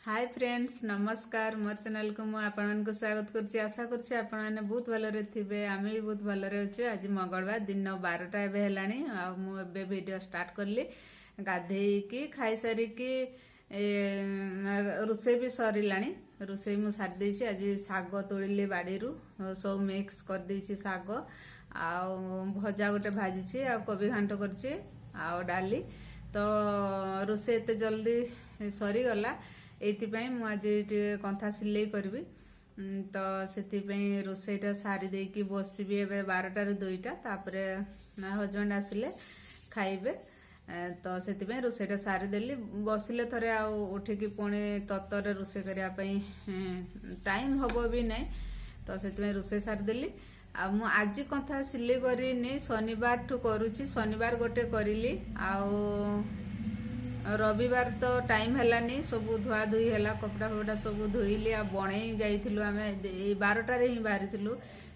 ହାଏ friends, ନମସ୍କାର। ମୋର ଚ୍ୟାନେଲକୁ ମୁଁ ଆପଣମାନଙ୍କୁ ସ୍ୱାଗତ କରୁଛି। ଆଶା କରୁଛି ଆପଣମାନେ ବହୁତ ଭଲରେ ଥିବେ। ଆମେ ବି ବହୁତ ଭଲରେ ଅଛୁ। ଆଜି ମଙ୍ଗଳବାର, ଦିନ 12ଟା ଏବେ ହେଲାଣି ଆଉ ମୁଁ ଏବେ ଭିଡ଼ିଓ ଷ୍ଟାର୍ଟ କଲି। ଗାଧେଇକି ଖାଇସାରିକି ରୋଷେଇ ବି ସରିଲାଣି। ରୋଷେଇ ମୁଁ ସାରିଦେଇଛି। ଆଜି ଶାଗ ତୋଳିଲି ବାଡ଼ିରୁ, ସବୁ ମିକ୍ସ କରିଦେଇଛି ଶାଗ ଆଉ ଭଜା ଗୋଟେ ଭାଜିଛି ଆଉ କୋବି ଘାଣ୍ଟ କରିଛି ଆଉ ଡାଲି। ତ ରୋଷେଇ ଏତେ ଜଲ୍ଦି ସରିଗଲା, ଏଇଥିପାଇଁ ମୁଁ ଆଜି ଟିକେ କନ୍ଥା ସିଲେଇ କରିବି। ତ ସେଥିପାଇଁ ରୋଷେଇଟା ସାରି ଦେଇକି ବସିବି ଏବେ 12ଟାରୁ 2ଟା। ତାପରେ ହଜବେଣ୍ଡ ଆସିଲେ ଖାଇବେ। ତ ସେଥିପାଇଁ ରୋଷେଇଟା ସାରିଦେଲି। ବସିଲେ ଥରେ ଆଉ ଉଠିକି ପୁଣି ତରତରରେ ରୋଷେଇ କରିବା ପାଇଁ ଟାଇମ୍ ହବ ବି ନାହିଁ। ତ ସେଥିପାଇଁ ରୋଷେଇ ସାରିଦେଲି। ଆଉ ମୁଁ ଆଜି କନ୍ଥା ସିଲେଇ କରିନି, ଶନିବାରଠୁ କରୁଛି। ଶନିବାର ଗୋଟେ କରିଲି ଆଉ ରବିବାର ତ ଟାଇମ୍ ହେଲାନି। ସବୁ ଧୁଆ ଧୁଇ ହେଲା, କପଡ଼ା ଫପଡ଼ା ସବୁ ଧୋଇଲି। ଆଉ ବଣେଇ ଯାଇଥିଲୁ ଆମେ, ଏଇ 12ଟାରେ ହିଁ ବାହାରିଥିଲୁ।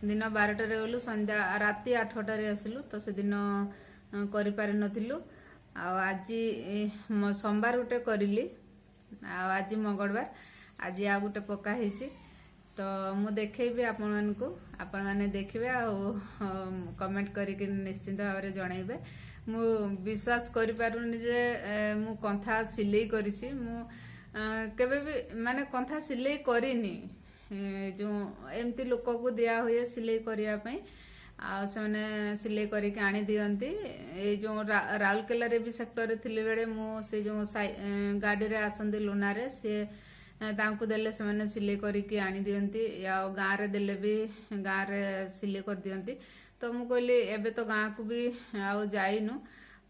ଦିନ 12ଟାରେ ଗଲୁ, ସନ୍ଧ୍ୟା ରାତି 8ଟାରେ ଆସିଲୁ। ତ ସେଦିନ କରିପାରିନଥିଲୁ। ଆଉ ଆଜି ସୋମବାର ଗୋଟେ କରିଲି ଆଉ ଆଜି ମଙ୍ଗଳବାର, ଆଜି ଆଉ ଗୋଟେ ପକା ହେଇଛି। ତ ମୁଁ ଦେଖେଇବି ଆପଣମାନଙ୍କୁ, ଆପଣମାନେ ଦେଖିବେ ଆଉ କମେଣ୍ଟ କରିକି ନିଶ୍ଚିନ୍ତ ଭାବରେ ଜଣେଇବେ। ମୁଁ ବିଶ୍ୱାସ କରିପାରୁନି ଯେ ମୁଁ କନ୍ଥା ସିଲେଇ କରିଛି। ମୁଁ କେବେ ବି ମାନେ କନ୍ଥା ସିଲେଇ କରିନି। ଯେଉଁ ଏମିତି ଲୋକକୁ ଦିଆ ହୁଏ ସିଲେଇ କରିବା ପାଇଁ ଆଉ ସେମାନେ ସିଲେଇ କରିକି ଆଣି ଦିଅନ୍ତି। ଏଇ ଯେଉଁ ରାଉରକେଲାରେ ବି ସେକ୍ଟରରେ ଥିଲାବେଳେ ମୁଁ ସେ ଯେଉଁ ଗାଡ଼ିରେ ଆସନ୍ତି ଲୁନାରେ, ସିଏ ତାଙ୍କୁ ଦେଲେ ସେମାନେ ସିଲେଇ କରିକି ଆଣି ଦିଅନ୍ତି। ଆଉ ଗାଁରେ ଦେଲେ ବି ଗାଁରେ ସିଲେଇ କରିଦିଅନ୍ତି। ତ ମୁଁ କହିଲି, ଏବେ ତ ଗାଁକୁ ବି ଆଉ ଯାଇନୁ,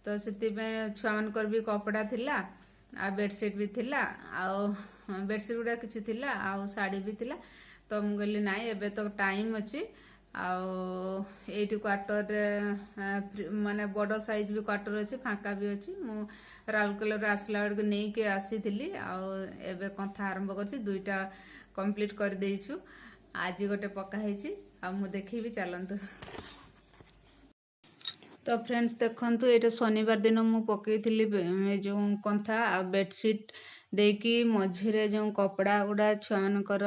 ତ ସେଥିପାଇଁ ଛୁଆମାନଙ୍କର ବି କପଡ଼ା ଥିଲା ଆଉ ବେଡ଼ସିଟ୍ ବି ଥିଲା ଆଉ ବେଡ଼ସିଟ୍ ଗୁଡ଼ା କିଛି ଥିଲା ଆଉ ଶାଢ଼ୀ ବି ଥିଲା। ତ ମୁଁ କହିଲି, ନାଇଁ, ଏବେ ତ ଟାଇମ୍ ଅଛି ଆଉ ଏଇଠି କ୍ୱାର୍ଟରରେ ମାନେ ବଡ଼ ସାଇଜ୍ ବି କ୍ୱାର୍ଟର ଅଛି, ଫାଙ୍କା ବି ଅଛି। ମୁଁ ରାଉରକେଲାରୁ ଆସିଲା ବେଳକୁ ନେଇକି ଆସିଥିଲି। ଆଉ ଏବେ କନ୍ଥା ଆରମ୍ଭ କରିଛି, ଦୁଇଟା କମ୍ପ୍ଲିଟ୍ କରିଦେଇଛୁ। ଆଜି ଗୋଟେ ପକା ହେଇଛି ଆଉ ମୁଁ ଦେଖେଇବି, ଚାଲନ୍ତୁ। ତ ଫ୍ରେଣ୍ଡସ୍, ଦେଖନ୍ତୁ, ଏଇଟା ଶନିବାର ଦିନ ମୁଁ ପକେଇଥିଲି ଏ ଯେଉଁ କନ୍ଥା ଆଉ ବେଡ଼ସିଟ୍ ଦେଇକି ମଝିରେ ଯେଉଁ କପଡ଼ା ଗୁଡ଼ା ଛୁଆମାନଙ୍କର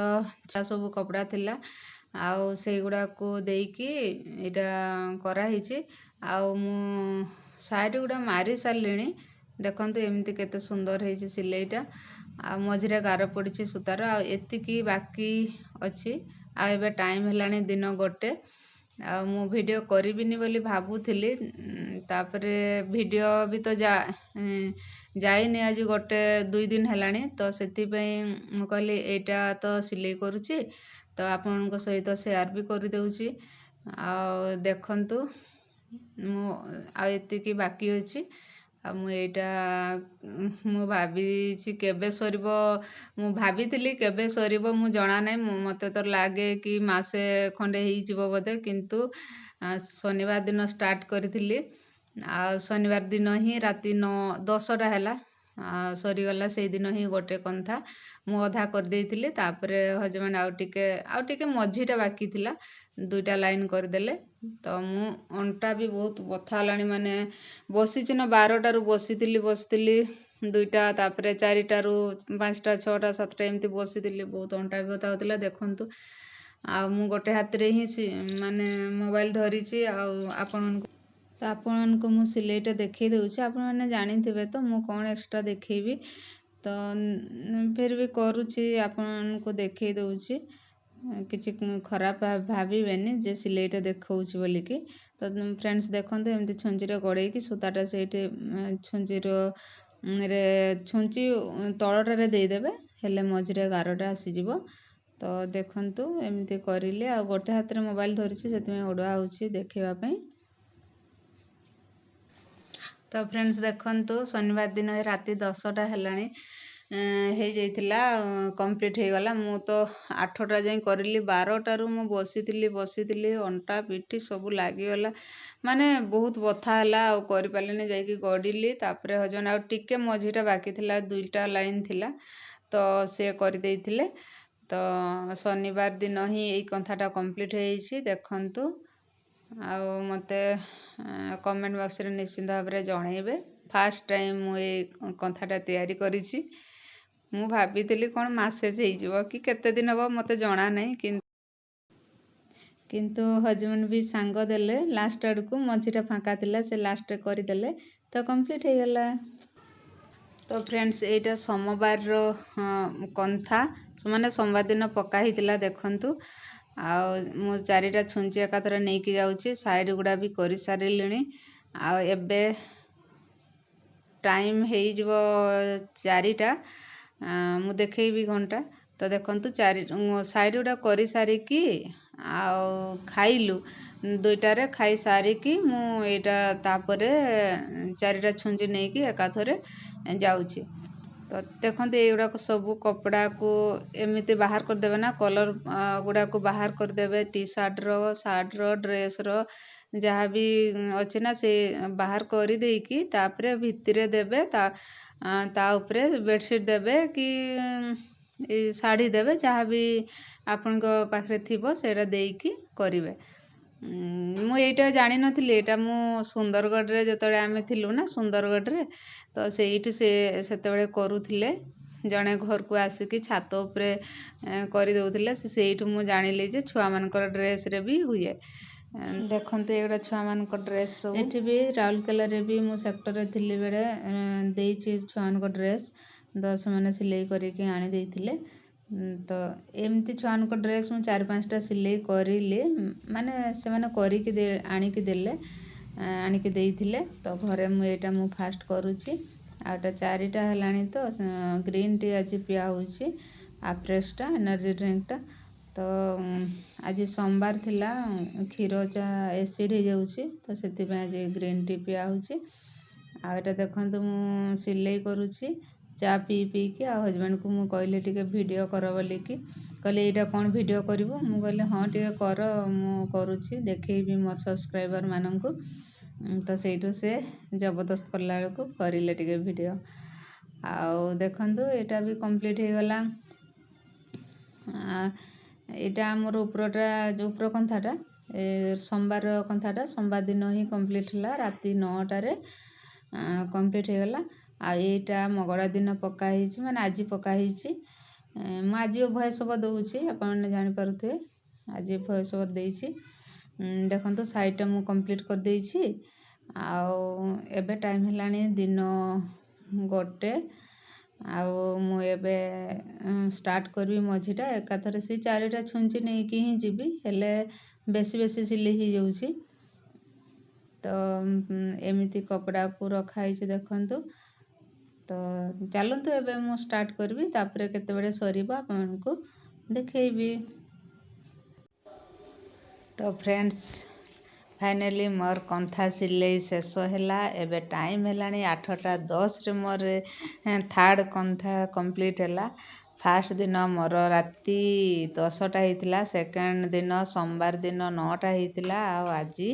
ସବୁ କପଡ଼ା ଥିଲା ଆଉ ସେଇଗୁଡ଼ାକୁ ଦେଇକି ଏଇଟା କରାହେଇଛି। ଆଉ ମୁଁ ସାଇଡ଼୍ ଗୁଡ଼ା ମାରି ସାରିଲିଣି। ଦେଖନ୍ତୁ, ଏମିତି କେତେ ସୁନ୍ଦର ହେଇଛି ସିଲେଇଟା। ଆଉ ମଝିରେ ଗାର ପଡ଼ିଛି ସୂତାର। ଆଉ ଏତିକି ବାକି ଅଛି। ଆଉ ଏବେ ଟାଇମ୍ ହେଲାଣି ଦିନ 1। ଆଉ ମୁଁ ଭିଡ଼ିଓ କରିବିନି ବୋଲି ଭାବୁଥିଲି। ତାପରେ ଭିଡ଼ିଓ ବି ତ ଯାଇନି, ଆଜି ଗୋଟେ 2 ଦିନ ହେଲାଣି। ତ ସେଥିପାଇଁ ମୁଁ କହିଲି, ଏଇଟା ତ ସିଲେଇ କରୁଛି, ତ ଆପଣଙ୍କ ସହିତ ସେୟାର ବି କରିଦେଉଛି। ଆଉ ଦେଖନ୍ତୁ, ମୁଁ ଆଉ ଏତିକି ବାକି ଅଛି। ଆଉ ମୁଁ ଏଇଟା ମୁଁ ଭାବିଛି କେବେ ସରିବ, ମୁଁ ଭାବିଥିଲି କେବେ ସରିବ ମୁଁ ଜଣା ନାହିଁ। ମୁଁ ମୋତେ ତ ଲାଗେ କି ମାସେ ଖଣ୍ଡେ ହେଇଯିବ ବୋଧେ। କିନ୍ତୁ ଶନିବାର ଦିନ ଷ୍ଟାର୍ଟ କରିଥିଲି ଆଉ ଶନିବାର ଦିନ ହିଁ ରାତି 9, 10ଟା ହେଲା, ସରିଗଲା ସେଇଦିନ ହିଁ ଗୋଟେ କନ୍ଥା। ମୁଁ ଅଧା କରିଦେଇଥିଲି, ତାପରେ ହଜବେଣ୍ଡ ଆଉ ଟିକେ ମଝିଟା ବାକି ଥିଲା, ଦୁଇଟା ଲାଇନ୍ କରିଦେଲେ। ତ ମୁଁ ଅଣ୍ଟା ବି ବହୁତ ବଥା ହେଲାଣି। ମାନେ ବସିଛି ନା, 12ଟାରୁ ବସିଥିଲି ବସିଥିଲି, 2ଟା, ତାପରେ 4ଟାରୁ 5ଟା, 6ଟା, 7ଟା ଏମିତି ବସିଥିଲି। ବହୁତ ଅଣ୍ଟା ବି ବଥା ହେଉଥିଲା। ଦେଖନ୍ତୁ, ଆଉ ମୁଁ ଗୋଟେ ହାତରେ ହିଁ ମାନେ ମୋବାଇଲ ଧରିଛି। ଆଉ ଆପଣମାନଙ୍କୁ ତ ଆପଣମାନଙ୍କୁ ମୁଁ ସିଲେଇଟା ଦେଖେଇ ଦେଉଛି। ଆପଣମାନେ ଜାଣିଥିବେ ତ ମୁଁ କ'ଣ ଏକ୍ସଟ୍ରା ଦେଖେଇବି? ତ ଫିର୍ ବି କରୁଛି, ଆପଣମାନଙ୍କୁ ଦେଖେଇ ଦେଉଛି। କିଛି ଖରାପ ଭାବିବେନି ଯେ ସିଲେଇଟା ଦେଖାଉଛି ବୋଲିକି। ତ ଫ୍ରେଣ୍ଡସ୍, ଦେଖନ୍ତୁ, ଏମିତି ଛୁଞ୍ଚିରେ ଗଡ଼େଇକି ସୂତାଟା ସେଇଠି ଛୁଞ୍ଚିର ରେ ଛୁଞ୍ଚି ତଳଟାରେ ଦେଇଦେବେ, ହେଲେ ମଝିରେ ଗାରଟା ଆସିଯିବ। ତ ଦେଖନ୍ତୁ, ଏମିତି କରିଲି। ଆଉ ଗୋଟେ ହାତରେ ମୋବାଇଲ ଧରିଛି, ସେଥିପାଇଁ ଅଡ଼ୁଆ ହେଉଛି ଦେଖିବା ପାଇଁ। ତ ଫ୍ରେଣ୍ଡସ୍, ଦେଖନ୍ତୁ, ଶନିବାର ଦିନ ରାତି 10ଟା ହେଲାଣି, ହେଇଯାଇଥିଲା, କମ୍ପ୍ଲିଟ୍ ହେଇଗଲା। ମୁଁ ତ 8ଟା ଯାଏଁ କରିଲି। 12ଟାରୁ ମୁଁ ବସିଥିଲି ବସିଥିଲି, ଅଣ୍ଟା ପିଠି ସବୁ ଲାଗିଗଲା, ମାନେ ବହୁତ ବଥା ହେଲା ଆଉ କରିପାରିଲିନି, ଯାଇକି ଗଡ଼ିଲି। ତାପରେ ହଜବେଣ୍ଡ ଆଉ ଟିକେ ମଝିଟା ବାକି ଥିଲା, ଦୁଇଟା ଲାଇନ୍ ଥିଲା, ତ ସେ କରିଦେଇଥିଲେ। ତ ଶନିବାର ଦିନ ହିଁ ଏଇ କନ୍ଥାଟା କମ୍ପ୍ଲିଟ୍ ହେଇଯାଇଛି। ଦେଖନ୍ତୁ, ଆଉ ମୋତେ କମେଣ୍ଟ ବକ୍ସରେ ନିଶ୍ଚିନ୍ତ ଭାବରେ ଜଣେଇବେ। ଫାର୍ଷ୍ଟ ଟାଇମ୍ ମୁଁ ଏଇ କନ୍ଥାଟା ତିଆରି କରିଛି। ମୁଁ ଭାବିଥିଲି କ'ଣ ମାସେ ହେଇଯିବ କି କେତେ ଦିନ ହେବ, ମୋତେ ଜଣା ନାହିଁ। କିନ୍ତୁ ହଜବେଣ୍ଡ ବି ସାଙ୍ଗ ଦେଲେ। ଲାଷ୍ଟ ଆଡ଼କୁ ମଝିଟା ଫାଙ୍କା ଥିଲା, ସେ ଲାଷ୍ଟରେ କରିଦେଲେ, ତ କମ୍ପ୍ଲିଟ୍ ହେଇଗଲା। ତ ଫ୍ରେଣ୍ଡସ୍, ଏଇଟା ସୋମବାରର କନ୍ଥା, ମାନେ ସୋମବାର ଦିନ ପକା ହେଇଥିଲା ଦେଖନ୍ତୁ। ଆଉ ମୁଁ ଚାରିଟା ଛୁଞ୍ଚି ଏକାଥରେ ନେଇକି ଯାଉଛି। ସାଇଡ଼୍ ଗୁଡ଼ା ବି କରିସାରିଲିଣି। ଆଉ ଏବେ ଟାଇମ୍ ହେଇଯିବ 4ଟା, ମୁଁ ଦେଖେଇବି ଘଣ୍ଟା। ତ ଦେଖନ୍ତୁ, ଚାରି ସାଇଡ଼୍ ଗୁଡ଼ା କରିସାରିକି ଆଉ ଖାଇଲୁ 2ଟାରେ। ଖାଇସାରିକି ମୁଁ ଏଇଟା ତାପରେ ଚାରିଟା ଛୁଞ୍ଚି ନେଇକି ଏକାଥରେ ଯାଉଛି। ତ ଦେଖନ୍ତୁ, ଏଇଗୁଡ଼ାକ ସବୁ କପଡ଼ାକୁ ଏମିତି ବାହାର କରିଦେବେ ନା, କଲର୍ ଗୁଡ଼ାକୁ ବାହାର କରିଦେବେ। ଟି ସାର୍ଟର, ସାର୍ଟର, ଡ୍ରେସ୍ର ଯାହା ବି ଅଛି ନା, ସେ ବାହାର କରିଦେଇକି ତାପରେ ଭିତରେ ଦେବେ। ତା ଉପରେ ବେଡ଼ସିଟ୍ ଦେବେ କି ଏ ଶାଢ଼ୀ ଦେବେ, ଯାହା ବି ଆପଣଙ୍କ ପାଖରେ ଥିବ ସେଇଟା ଦେଇକି କରିବେ। ମୁଁ ଏଇଟା ଜାଣିନଥିଲି। ଏଇଟା ମୁଁ ସୁନ୍ଦରଗଡ଼ରେ ଯେତେବେଳେ ଆମେ ଥିଲୁ ନା ସୁନ୍ଦରଗଡ଼ରେ, ତ ସେଇଠି ସେ ସେତେବେଳେ କରୁଥିଲେ। ଜଣେ ଘରକୁ ଆସିକି ଛାତ ଉପରେ କରିଦେଉଥିଲେ। ସେ ସେଇଠୁ ମୁଁ ଜାଣିଲି ଯେ ଛୁଆମାନଙ୍କର ଡ୍ରେସ୍ରେ ବି ହୁଏ। ଦେଖନ୍ତୁ, ଏଗୁଡ଼ା ଛୁଆମାନଙ୍କ ଡ୍ରେସ୍ ସବୁ। ଏଠି ବି ରାଉରକେଲାରେ ବି ମୁଁ ସେକ୍ଟରରେ ଥିଲି ବେଳେ ଦେଇଛି ଛୁଆମାନଙ୍କ ଡ୍ରେସ୍, ତ ସେମାନେ ସିଲେଇ କରିକି ଆଣି ଦେଇଥିଲେ। ତ ଏମିତି ଛୁଆମାନଙ୍କ ଡ୍ରେସ୍ ମୁଁ ଚାରି ପାଞ୍ଚଟା ସିଲେଇ କରିଲି, ମାନେ ସେମାନେ କରିକି ଆଣିକି ଦେଲେ, ଆଣିକି ଦେଇଥିଲେ। ତ ଘରେ ମୁଁ ଏଇଟା ମୁଁ ଫାଷ୍ଟ କରୁଛି। ଆଉ ଏଇଟା 4ଟା ହେଲାଣି। ତ ଗ୍ରୀନ୍ ଟି ଆଜି ପିଆ ହେଉଛି, ଆଫ୍ରେଶଟା, ଏନର୍ଜି ଡ୍ରିଙ୍କଟା। ତ ଆଜି ସୋମବାର ଥିଲା, କ୍ଷୀର ଚା ଏସିଡ଼୍ ହେଇଯାଉଛି, ତ ସେଥିପାଇଁ ଆଜି ଗ୍ରୀନ୍ ଟି ପିଆ ହେଉଛି। ଆଉ ଏଇଟା ଦେଖନ୍ତୁ, ମୁଁ ସିଲେଇ କରୁଛି ଚା ପିଇ ପିଇକି। ଆଉ ହଜବେଣ୍ଡକୁ ମୁଁ କହିଲି ଟିକେ ଭିଡ଼ିଓ କର ବୋଲିକି। କହିଲେ, "ଏଇଟା କ'ଣ ଭିଡ଼ିଓ କରିବୁ?" ମୁଁ କହିଲି, "ହଁ, ଟିକେ କର, ମୁଁ କରୁଛି, ଦେଖେଇବି ମୋ ସବସ୍କ୍ରାଇବର୍ ମାନଙ୍କୁ।" ତ ସେଇଠୁ ସେ ଜବରଦସ୍ତ କଲା ବେଳକୁ କରିଲେ ଟିକେ ଭିଡ଼ିଓ। ଆଉ ଦେଖନ୍ତୁ, ଏଇଟା ବି କମ୍ପ୍ଲିଟ୍ ହେଇଗଲା। ଏଇଟା ଆମର ଉପରଟା, ଯେଉଁ ଉପର କନ୍ଥାଟା, ଏ ସୋମବାର କନ୍ଥାଟା ସୋମବାର ଦିନ ହିଁ କମ୍ପ୍ଲିଟ୍ ହେଲା। ରାତି 9ଟାରେ କମ୍ପ୍ଲିଟ୍ ହେଇଗଲା। ଆଉ ଏଇଟା ମଙ୍ଗଳବାର ଦିନ ପକା ହେଇଛି, ମାନେ ଆଜି ପକା ହେଇଛି। ମୁଁ ଆଜି ଭଏସ୍ ଓଭର୍ ଦେଉଛି, ଆପଣମାନେ ଜାଣିପାରୁଥିବେ, ଆଜି ଭଏସ୍ ଓଭର୍ ଦେଇଛି। ଦେଖନ୍ତୁ, ସାଇଡ଼୍ଟା ମୁଁ କମ୍ପ୍ଲିଟ୍ କରିଦେଇଛି। ଆଉ ଏବେ ଟାଇମ୍ ହେଲାଣି ଦିନ 1। ଆଉ ମୁଁ ଏବେ ଷ୍ଟାର୍ଟ କରିବି ମଝିଟା। ଏକାଥରେ ସେଇ ଚାରିଟା ଛୁଞ୍ଚି ନେଇକି ହିଁ ଯିବି, ହେଲେ ବେଶୀ ବେଶୀ ସିଲେଇ ହେଇଯାଉଛି। ତ ଏମିତି କପଡ଼ାକୁ ରଖା ହେଇଛି ଦେଖନ୍ତୁ। ତ ଚାଲନ୍ତୁ, ଏବେ ମୁଁ ଷ୍ଟାର୍ଟ କରିବି, ତାପରେ କେତେବେଳେ ସରିବ ଆପଣଙ୍କୁ ଦେଖେଇବି। ତ ଫ୍ରେଣ୍ଡସ୍, ଫାଇନାଲି ମୋର କନ୍ଥା ସିଲେଇ ଶେଷ ହେଲା। ଏବେ ଟାଇମ୍ ହେଲାଣି 8ଟା 10ରେ ମୋର ଥାର୍ଡ଼ କନ୍ଥା କମ୍ପ୍ଲିଟ୍ ହେଲା। ଫାର୍ଷ୍ଟ ଦିନ ମୋର ରାତି 10ଟା ହେଇଥିଲା, ସେକେଣ୍ଡ ଦିନ ସୋମବାର ଦିନ 9ଟା ହେଇଥିଲା, ଆଉ ଆଜି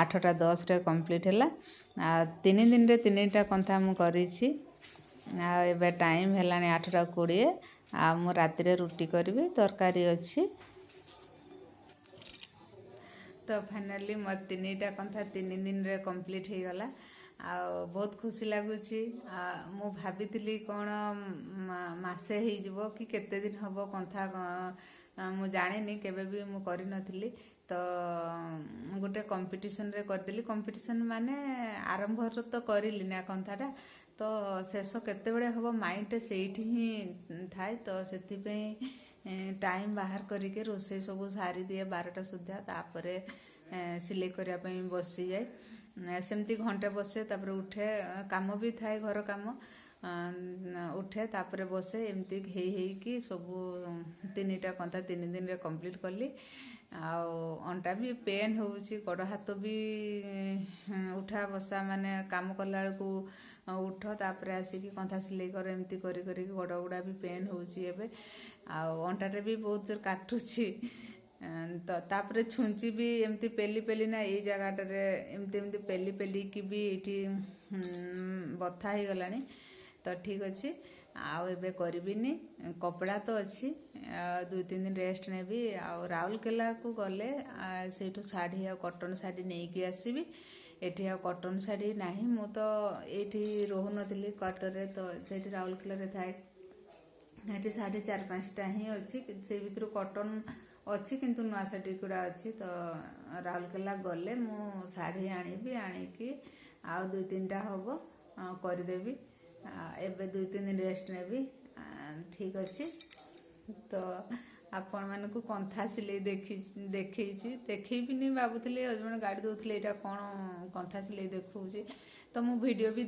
8ଟା 10ରେ କମ୍ପ୍ଲିଟ୍ ହେଲା। ଆଉ 3 ଦିନରେ ତିନିଟା କନ୍ଥା ମୁଁ କରିଛି। ଆଉ ଏବେ ଟାଇମ୍ ହେଲାଣି 8ଟା 20। ଆଉ ମୁଁ ରାତିରେ ରୁଟି କରିବି, ତରକାରୀ ଅଛି। ତ ଫାଇନାଲି ମୋର ତିନିଟା କନ୍ଥା 3 ଦିନରେ କମ୍ପ୍ଲିଟ୍ ହେଇଗଲା ଆଉ ବହୁତ ଖୁସି ଲାଗୁଛି। ମୁଁ ଭାବିଥିଲି କ'ଣ ମାସେ ହେଇଯିବ କି କେତେ ଦିନ ହେବ କନ୍ଥା, ମୁଁ ଜାଣିନି, କେବେ ବି ମୁଁ କରିନଥିଲି। ତ ଗୋଟେ କମ୍ପିଟିସନରେ କରିଦେଲି। କମ୍ପିଟିସନ୍ ମାନେ ଆରମ୍ଭରୁ ତ କରିଲି ନା କନ୍ଥାଟା, ତ ଶେଷ କେତେବେଳେ ହେବ ମାଇଣ୍ଡଟା ସେଇଠି ହିଁ ଥାଏ। ତ ସେଥିପାଇଁ ଟାଇମ୍ ବାହାର କରିକି ରୋଷେଇ ସବୁ ସାରିଦିଏ 12ଟା ସୁଦ୍ଧା, ତାପରେ ସିଲେଇ କରିବା ପାଇଁ ବସିଯାଏ। ସେମିତି ଘଣ୍ଟେ ବସେ, ତାପରେ ଉଠେ। କାମ ବି ଥାଏ, ଘର କାମ। ଉଠେ, ତାପରେ ବସେ। ଏମିତି ହେଇ ହେଇକି ସବୁ ତିନିଟା କନ୍ଥା 3 ଦିନରେ କମ୍ପ୍ଲିଟ୍ କଲି। ଆଉ ଅଣ୍ଟା ବି ପେନ୍ ହେଉଛି, ଗୋଡ଼ ହାତ ବି ଉଠା ବସା, ମାନେ କାମ କଲା ବେଳକୁ ଉଠ, ତାପରେ ଆସିକି କନ୍ଥା ସିଲେଇ କର, ଏମିତି କରି କରିକି ଗୋଡ଼ ଗୁଡ଼ା ବି ପେନ୍ ହେଉଛି ଏବେ। ଆଉ ଅଣ୍ଟାଟା ବି ବହୁତ ଜୋର କାଟୁଛି। ତ ତାପରେ ଛୁଞ୍ଚି ବି ଏମିତି ପେଲି ପେଲି ନା, ଏଇ ଜାଗାଟାରେ ଏମିତି ଏମିତି ପେଲି ପେଲିକି ବି ଏଇଠି ବଥା ହେଇଗଲାଣି। ତ ଠିକ୍ ଅଛି, ଆଉ ଏବେ କରିବିନି। କପଡ଼ା ତ ଅଛି, 2-3 ଦିନ ରେଷ୍ଟ ନେବି। ଆଉ ରାଉରକେଲାକୁ ଗଲେ ସେଇଠୁ ଶାଢ଼ୀ ଆଉ କଟନ୍ ଶାଢ଼ୀ ନେଇକି ଆସିବି। ଏଠି ଆଉ କଟନ୍ ଶାଢ଼ୀ ନାହିଁ। ମୁଁ ତ ଏଇଠି ରହୁନଥିଲି କ୍ୱାର୍ଟରରେ, ତ ସେଇଠି ରାଉରକେଲାରେ ଥାଏ। ଏଠି ଶାଢ଼ୀ ଚାରି ପାଞ୍ଚଟା ହିଁ ଅଛି। ସେଇ ଭିତରୁ କଟନ୍ ଅଛି, କିନ୍ତୁ ନୂଆ ଶାଢ଼ୀ ଗୁଡ଼ା ଅଛି। ତ ରାଉରକେଲା ଗଲେ ମୁଁ ଶାଢ଼ୀ ଆଣିବି, ଆଣିକି ଆଉ ଦୁଇ ତିନିଟା ହେବ କରିଦେବି। ଏବେ 2-3 ଦିନ ରେଷ୍ଟ ନେବି। ଠିକ୍ ଅଛି। ତ ଆପଣମାନଙ୍କୁ କନ୍ଥା ସିଲେଇ ଦେଖେଇଛି, ଦେଖେଇବିନି ଭାବୁଥିଲି। ହଜବେଣ୍ଡ ଗାଡ଼ି ଦେଉଥିଲେ, ଏଇଟା କ'ଣ କନ୍ଥା ସିଲେଇ ଦେଖଉଛି? ତ ମୁଁ ଭିଡ଼ିଓ ବି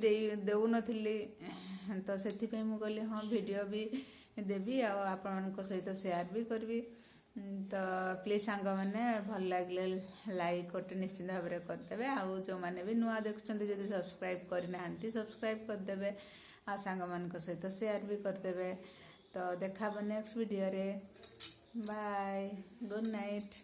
ଦେଉନଥିଲି। ତ ସେଥିପାଇଁ ମୁଁ କହିଲି, ହଁ, ଭିଡ଼ିଓ ବି ଦେବି ଆଉ ଆପଣମାନଙ୍କ ସହିତ ସେୟାର ବି କରିବି। ତ ପ୍ଲିଜ୍ ସାଙ୍ଗମାନେ, ଭଲ ଲାଗିଲେ ଲାଇକ୍ ଗୋଟେ ନିଶ୍ଚିନ୍ତ ଭାବରେ କରିଦେବେ। ଆଉ ଯେଉଁମାନେ ବି ନୂଆ ଦେଖୁଛନ୍ତି, ଯଦି ସବସ୍କ୍ରାଇବ୍ କରିନାହାନ୍ତି, ସବସ୍କ୍ରାଇବ୍ କରିଦେବେ ଆଉ ସାଙ୍ଗମାନଙ୍କ ସହିତ ସେୟାର ବି କରିଦେବେ। ତ ଦେଖା ହେବ ନେକ୍ସଟ ଭିଡ଼ିଓରେ। Bye, good night.